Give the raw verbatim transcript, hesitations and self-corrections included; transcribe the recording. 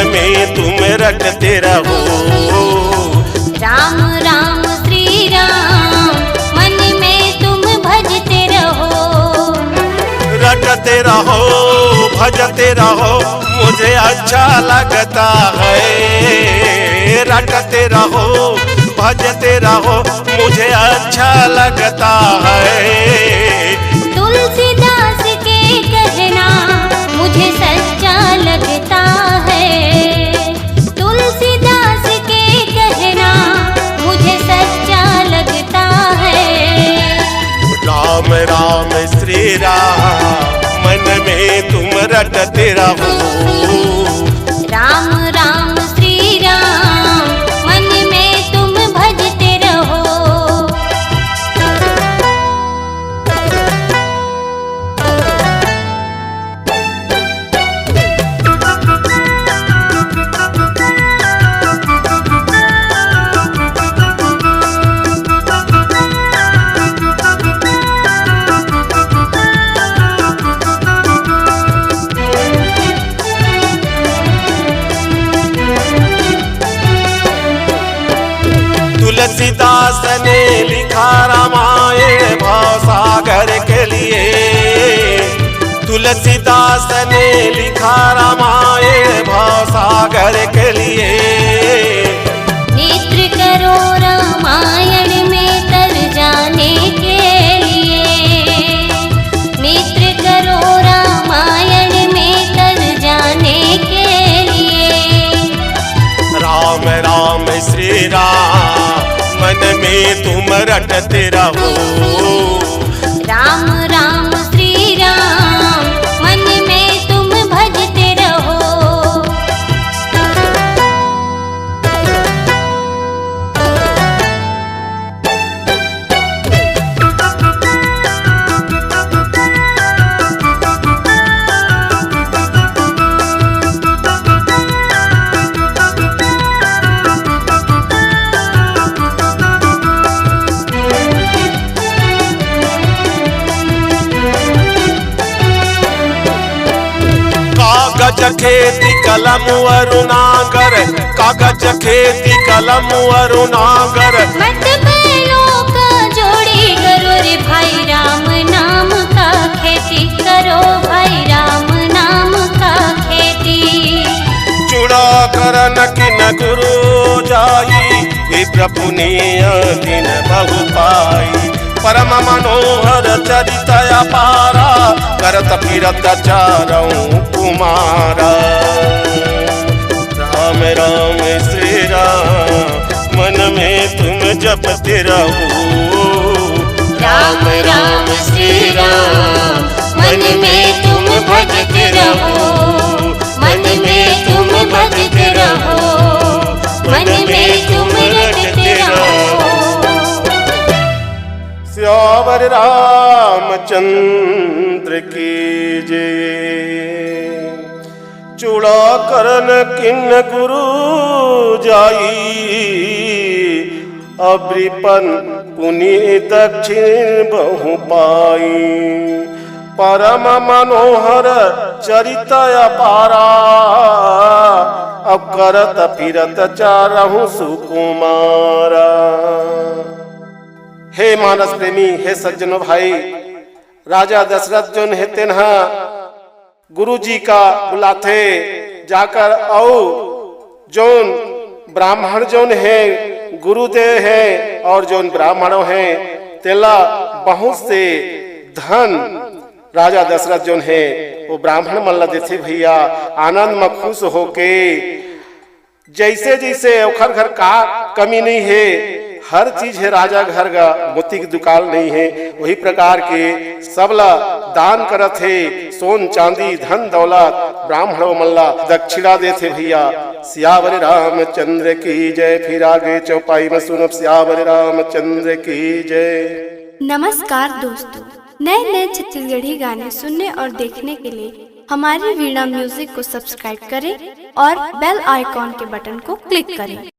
में तुम रटते रहो। राम राम श्री राम, मन में तुम भजते रहो। रटते रहो, भजते रहो, मुझे अच्छा लगता है। रटते रहो, भजते रहो, मुझे अच्छा लगता है। तुलसीदास के कहना मुझे सच्चा लगता है। तुलसीदास के कहना मुझे सच्चा लगता है। राम राम श्री राम, मन में तुम रटते रहो। राम राम श्री राम, मन में तुम भजते रहो। तुलसीदास ने लिखा रामायण भवसागर के लिए। तुलसीदास ने लिखा रामायण भवसागर के लिए। नेत्र करो रामायण में तर जाने के लिए। नेत्र करो रामायण में तर जाने के लिए। राम राम श्री राम, मन में तुम रटते रहो। राम राम श्री राम, मन में तुम भजते रहो। कागज खेती कलम अरु नांगर, कागज खेती कलम अरु नांगर। मत बैलों का जोड़ी करो रे भाई, राम नाम का खेती करो भाई, राम नाम का खेती। चूड़ा करन किन गुरु जाई, विप्र पुनीय दिन बहु पाई। परम मनोहर चरित अपारा, करत फिरत चारौ कुमारा। राम राम श्री राम, मन में तुम जपते रहो। राम राम श्री राम, मन में तुम भजते रहो। मन में तुम भजते रहो, मन में तुम रटते रहो। सियावर रामचंद्र की जय। चूड़ा करन किन गुरु जाई, अवृपन पुनि दक्षिण बहु पाई। परम मनोहर चरित अपारा, अब करत फिरत चारहु सुकुमारा। हे मानस प्रेमी, हे सज्जनो भाई, राजा दशरथ जोन हे तेनहा गुरु जी का बुलाथे जाकर, अउ जोन ब्राह्मण जोन हे, गुरुदेव हे, और जोन ब्राह्मण हे, तेला बहुत से धन राजा दशरथ जोन हे, वो ब्राह्मण मन ला देथे भैया, आनंद म खुश होके। जैसे जैसे ओखर घर का कमी नहीं हे, हर चीज हे राजा घर का, मोती की दुकान नहीं हे, वही प्रकार के सबला दान करत हे, सोन चांदी धन दौलत ब्राह्मण मन ला दक्षिणा देथे भैया। सियावर रामचंद्र की जय। फिर आगे चौपाई में सुनब सियावर रामचंद्र की जय। नमस्कार दोस्तों, नए नए छत्तीसगढ़ी गाने सुनने और देखने के लिए हमारी वीणा म्यूजिक को सब्सक्राइब करें और बेल आइकॉन के बटन को क्लिक करें।